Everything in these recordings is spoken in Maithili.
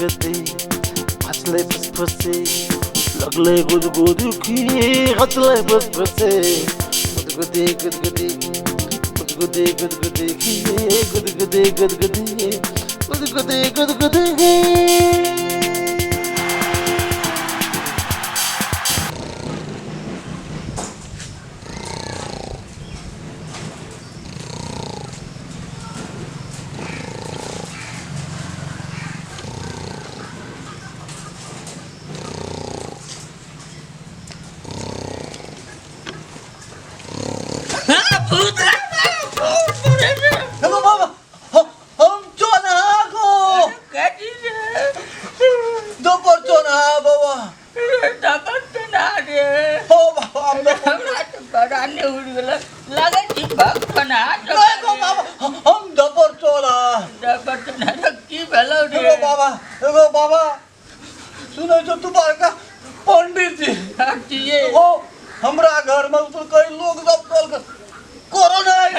गुदगुदी हंसले फुसफुसी लगले गुदगुदी की हंसले फुसफुसी गुदगुदी गुदगुदी गुदगुदी गुदगुदी की गुदगुदी गुदगुदी गुदगुदी गुदगुदी। हेलो बाबा, हम चोना को दोपहर चोना बाबा। हो बाबा, हम नहीं गो बाबा, हम दोपहर चोना। हेलो बाबा, हेलो बाबा, सुनै छौ तू बड़का पंडित जी ओ हमरा घर में तो कई लोग सब चल के कोरोना आइल।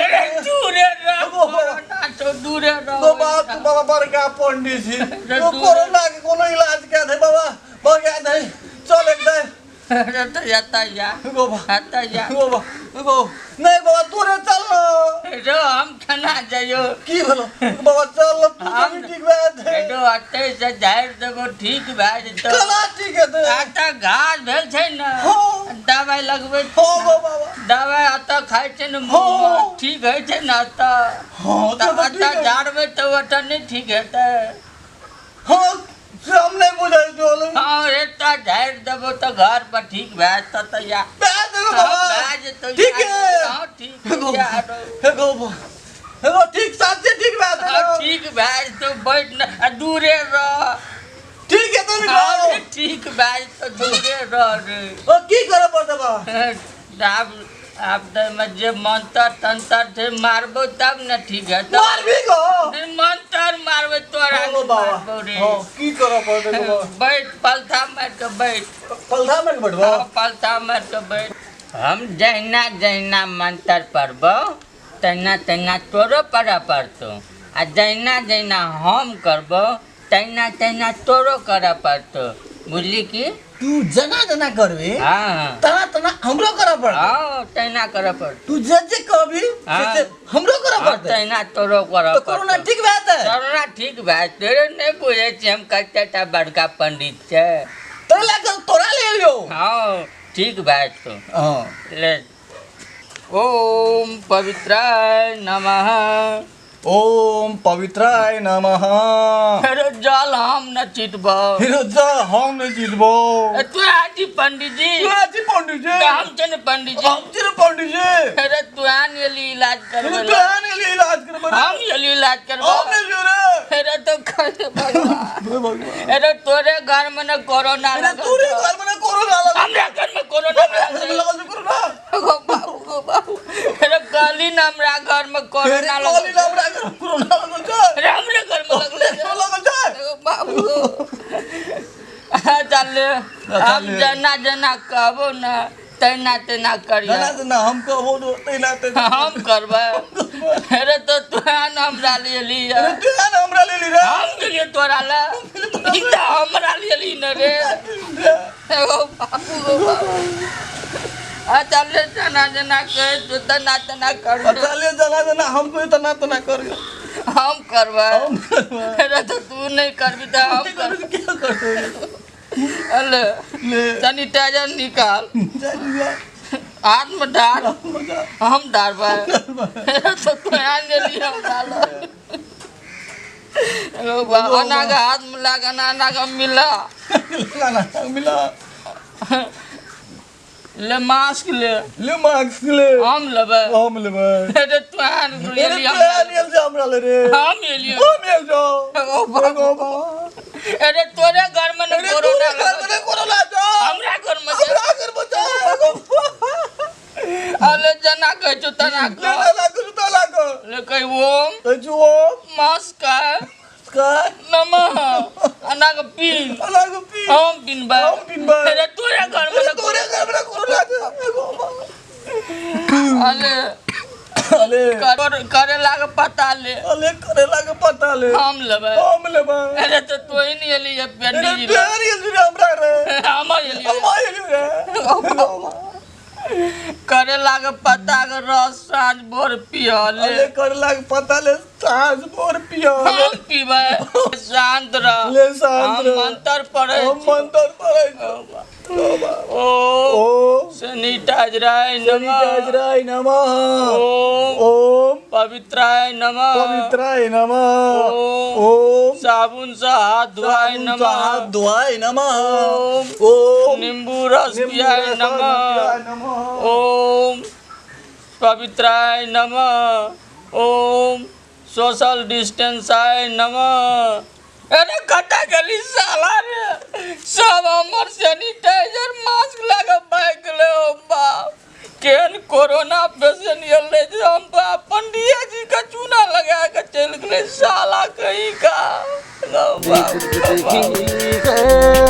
गो बाबा, तू बाबा बड़का पंडित जी तो कोरोना के कोनो इलाज के दे बाबा, भगा दे चल एक दे गो बाबा, गो बाबा, गो नहीं बाबा तोरे चल न। हम केना जइयो? की भेलो बाबा? चल न, तू कभी ठीक भए जेतै। एगो अतै से झाड़ि देबो, ठीक भए जेतौ। केना ठीक हेतै? अतऽ घास भेल छै ने, दवाइ लगबै। हो गो बाबा। दवाइ अतऽ खाइ छै ने, मुँहमे ठीक होइ छै ने अतऽ। हाँ, तऽ तऽ अतऽ ठीक है। झाड़बै तऽ ओतऽ नहि ठीक हेतै। हाँ, से हम नहि बुझै छौ। हँ, एतऽ झाड़ि देबो तऽ घर पर ठीक भए जेतौ तऽ या भए जेतौ हँ, बाबा। भए जेतौ। ठीक या। है। हँ, ठीक एगो है, या। एगो एगो ठीक साथे ठीक भए जेतौ। हँ, ठीक भए जेतौ, बैठ ने आ दूरे रह। ठीक हेतौ ने? हँ, ठीक भए जेतौ, दूरे रह रे। ओ की करऽ पड़तै बाबा? आब आब तऽ एहिमे जे मंतर तंतर छै मारबो तब ने ठीक हेतौ। मारबी गो? मंतर मारबै तोरा। हँ नहि बाबा। मारबौ रे। हँ, की करऽ पड़तै गो बाबा? बैठ, पलथा मारि कऽ बैठ। पलथा मारि कऽ बैठबो? हँ, पलथा मारि कऽ बैठ। हम जहिना जहिना मंतर पढ़बौ तहिना तहिना तोरो पढ़ऽ पड़तौ, आ जहिना जहिना हम करबौ तहिना तहिना तोरो करऽ पड़तौ, बुझली की? तू जना जना करबी हँ तना तना हमरो करऽ पड़तै। हँ, तहिना करऽ पड़तौ। तू जे जे कहबी से से हमरो करऽ पड़तै। तहिना तोरो करऽ तऽ कोरोना पड़तौ। ठीक भए जेतै? कोरोना ठीक भए जेतै रे। नहि बुझै छी हम कते टा बड़का पंडित छै। ताहि लए कऽ तोरा ले एलियौ। हँ, ठीक भए जेतौ। हँ। ले, ओम पवित्राय नमः। ओम पवित्राय नमः। फेरो जल हम न छिटबौ। फेरो जल हम नहि छिटबौ। ए, तू आजी पंडित जी। तू आजी पंडित जी। तऽ हम छै ने पंडित जी। हम छी ने पंडित जी। अरे तू आन एली इलाज करबै अरे लए। तू आन एली इलाज करबै। हम एली इलाज करबै। हम एलियो रे। अरे तो कहे भगवान। हे भगवान। अरे तोरे घर में न कोरोना अरे लगल तोरे छौ। घर में न कोरोना लगल। हमरा घर में कोरोना हमरा घर में लगल छौ कोरोना। गो बाबू, गो बाबू, अरे कहली ना हमरा घर में कोरोना अरे लगल। कहली ना हमरा घर में कोरोना लगल छै। अरे हमरे घर में लगल छै। लगल छै। गो बाबू, चल ले। हम ले। जना जना कहबो ना तैना तैना करिया। जना जना हम कहबो तो तैना तैना हम करबै। अरे तो तू न हमरा लिए लिया। अरे तू न हमरा लिए ली रे। हम गेलियै तोरा ले, ई तऽ हमरा लिए ली न रे। ओ बाबू, ओ बाबू, अच्छा ले, जना जना कहै छौ तना तना कर। अच्छा ले, जना जना हम कहै तना तना कर। हम करबै। हम करबै। अरे तो तू नहीं करबी तऽ हम करबै। क्या करतै? अले। ले। सैनिटाइजर निकाल। जा। हाथ में डाल, हम डालबै। तो तू आन गेली हम डाल। अना के हाथ में लगा, अना अना के मिला। मिला मिला। ले मास्क ले। ले मास्क ले। हम लेबै। हम लेबै। अरे तू आन अरे गेली। तू आन गेल छै हमरा ले रे। हम एलियै। हम एल जाओ। ओ बाबू। अरे तोरे घर में न अरे कोरोना तोरे घर में लगल। न कोरोना छौ। हमरा घर में छै। हमरा घर में छौ। अले जना कहै छौ तना ले कह। जना कहै छौ तना कह। ले कहि ओम। कहै छौ ओम। मास्क काय नमः अना के पीन। अना के पीन। हम पीनबै। हम पीनबै। अरे तोरे घर में अरे तोरे घर में न कोरोना छौ। अले अले करेला के पत्ता ले। अले करेला के पत्ता ले। हम लेबै। हम लेबै। अरे तो तू ही नहीं एली है अरे पंडित जी। तेरी एली रे हमरा रे। हम एली। हम एली रे। करेला के पत्ता के रस साँझ भोर पियले। अले करेला के पत्ता ले साँझ भोर पियले। हम पीबै। शांत रह। ले शांत हम रह। मंत्र पढ़ै हम छी। मंत्र पढ़ै छी। ओ ओ सैनिटाइजराय नमः। सैनिटाइजराय नमः। ओम ओम पवित्राय नमः। पवित्राय नमः। ओम ओम साबुन से हाथ धोआय साबुन से नमः। हाथ धोआय नमः। ओम ओम नींबू रस नींबू पियाय रस नमः। पियाय नमः। ओम पवित्राय नमः। ओम सोशल डिस्टेंसाय नमः। अरे कतऽ गेली साला रे, सब हमर सैनिटाइजर मास्क लगा भागि गेलै। ओ बाप, केहन कोरोना पेशेंट एल रहै जे हम पंडिये जी के चूना लगा के चलि गेलै साला कहीं का। गौ बाप, गौ बाप।